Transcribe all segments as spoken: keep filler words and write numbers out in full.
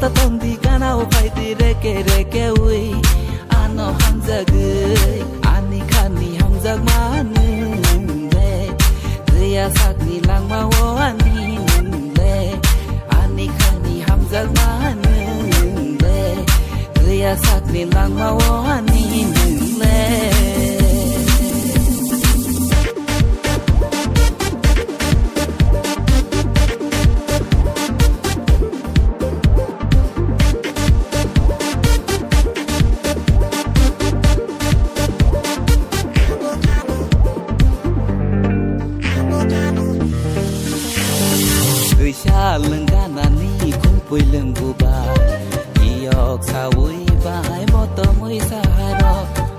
Tongdi gana o phaidi reke reke ui, ano hamjagwi, ani khani hamjakma nwng le. Twiya sakni langma o ani nwng le, ani khani hamjakma nwng le. Twiya sakni langma o ani nwng le. Twisa lwngganani khulpui lwngbuba, iyok saui bai botomui saharo,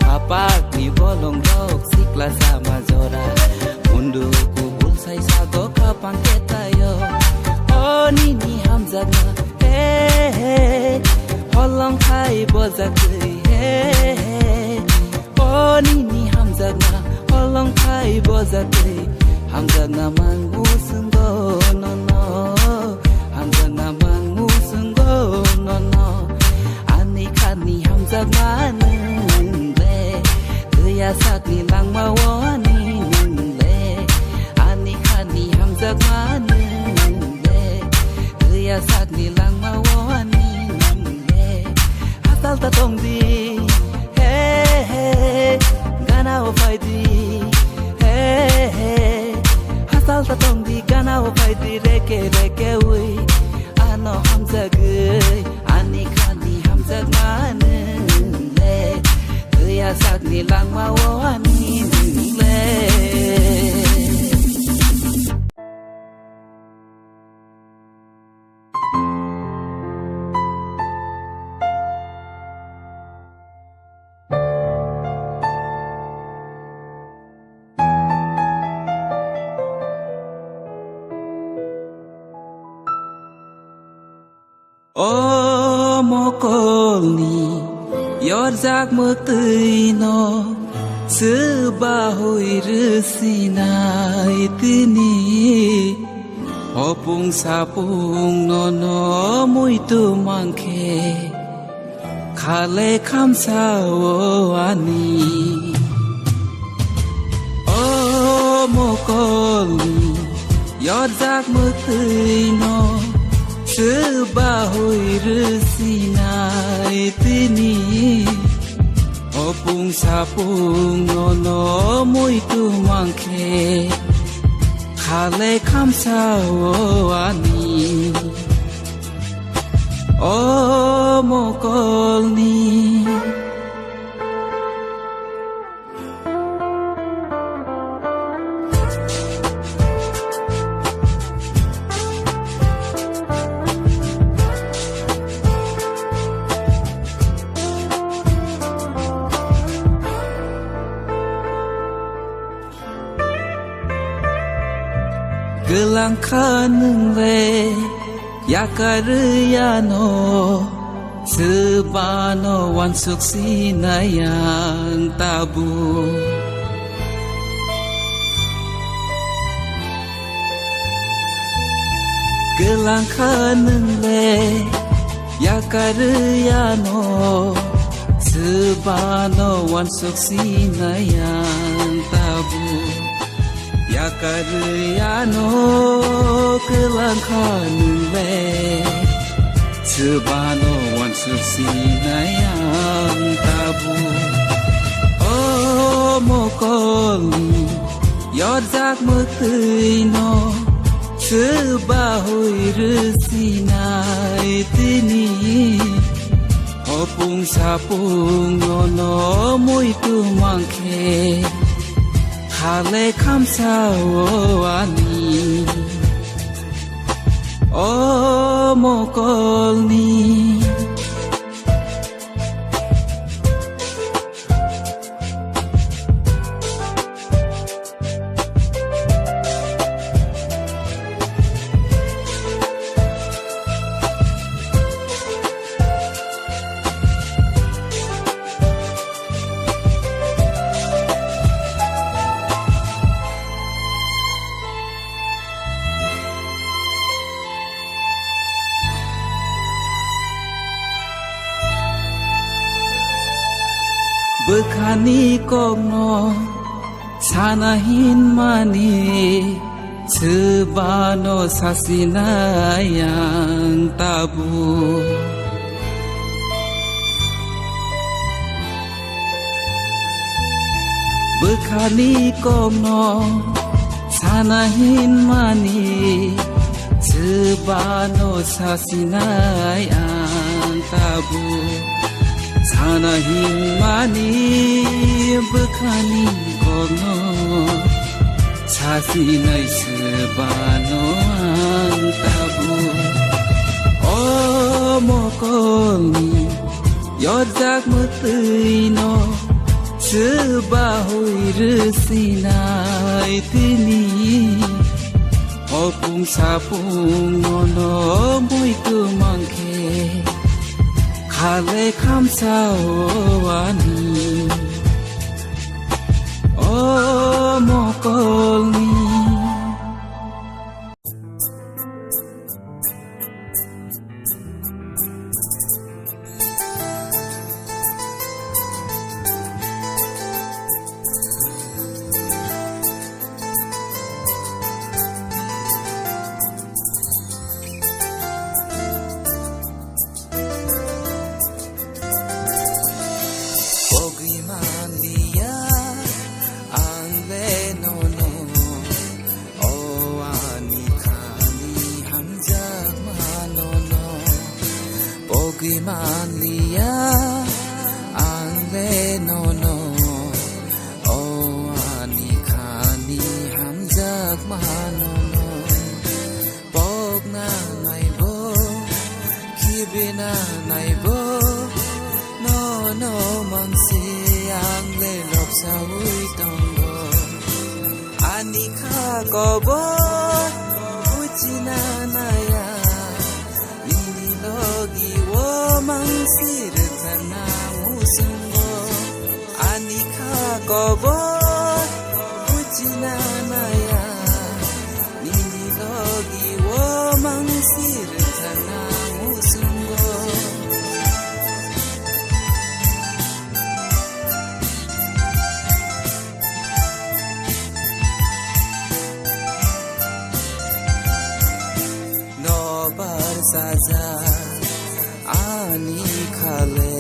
hapakni bolongrok sikla sama jora, mundu kubul sai sago kapang ketayo, o nini hamjakma, he, he, holong khai bojakwi, he, he. O nini hamjakma, holong khai bojakwi, hamjakna mangmu swngo nono, hamjakna mangmu swngo nono. Ani khani hamjakma nwng le, twiya sakni langma o ani nwng le. Ani khani hamjakma nwng le, twiya sakni langma o ani nwng le. Hachal ta tongdi, he, he, gana o phaidi, he, he. Hachal ta tongdi, gana o phaidi, reke, reke ui. Ano hamjagwi, ani khani hamjakma nwng le. Twiya sakni langma o ani nwng le. O mokolni yorjak mwktwino swbahui rwsinai tini. Hopung sapung nono muitu mangkhe khale khamsa o ani. O mokolni yorjak mwktwino swbahui rwsinai tini. Hopung sapung nono muitu mangkhe khale khamsa o ani. O mokolni. Kwlangkha nwng le yakarwi ano, swbano wansuk sinai ang tabuk. Kwlangkha nwng le yakarwi ano, swbano wansuk sinai ang tabuk. Yakarwi ano kwlangkha nwng le, swbano wansuk sinai ang tabuk. O mokolni yorjak mwktwino swbahui rwsinai tini. Hopung sapung nono muitu mangkhe khale khamsa o ani. O mokolni. Bwkhani kokno sana hinmani, swbano sasinai ang tabuk. Bwkhani kokno sana hinmani, swbano sasinai ang tabuk. Sana hinmani bwkhani kokno sasinai swbano ang tabuk. O mokolni yojak mwtwino swba hui rwsinai tini. Hopung sapung nono muitu mangkhe khale khamsa o ani. O mokolni. Pogwi manliya ang le nono, o ani khani hamjakma nono. Pogwi manliya ang le nono, o ani khani hamjakma nono. Pokna naibo, khibina naibo, nono mangsi ang le lobsaui tongo. Ani kha kobo buchina naya, nini logi o mangsi rwkha na musungo. Ani kha kobo buchina naya, nini logi o mangsi rwkha na musungo. Nobar sajak ani khale,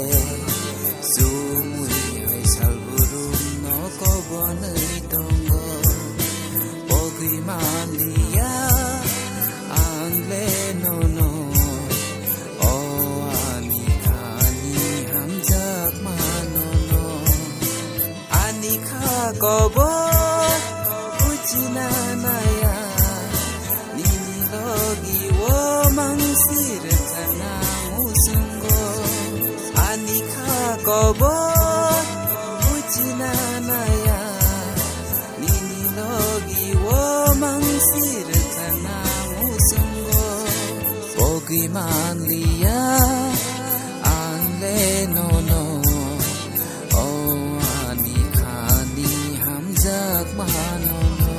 sumui hai salburum no kobonwi tongo. Pogwi manliya ang le nono, o ani khani hamjakma nono. Ani kha kobo buchina naya, nini logi o mangsi rwkha na musungo. Ani kha kobo buchina naya, nini logi o mangsi rwkha na musungo. Pogwi manliya ang le nono, o ani khani hamjakma nono.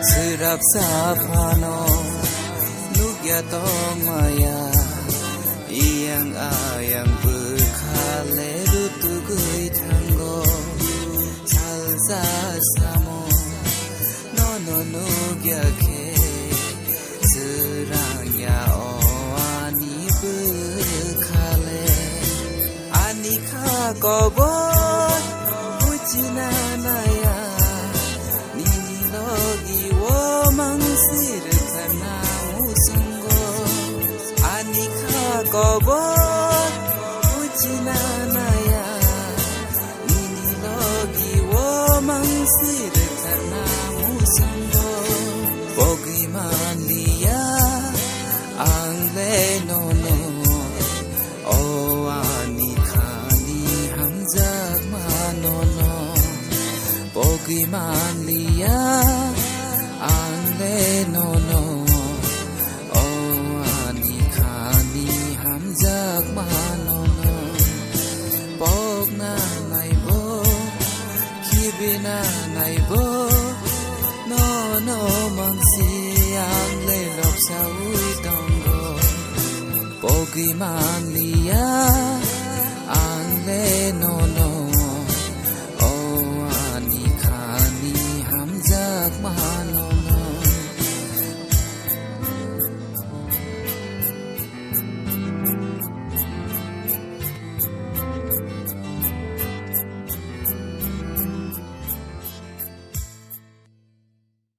Swrapsa phano nukya tongmaya, iyang ayang bwkha le rutugwi thango. Salsa samo nono nukya khe, swrangya o ani bwkha le. Ani kha kobo buchina naya, nini logi o mangsi rwkha na musungo. Ani kha kobo buchina naya, nini logi o mangsi rwkha na musungo. Pogwi manliya ang le nono, o ani khani hamjakma nono. Pogwi manliya ang le nono, Bina naibo, no, no, mangsi ang le lobsawi tongo. Pogwi manliya, ang le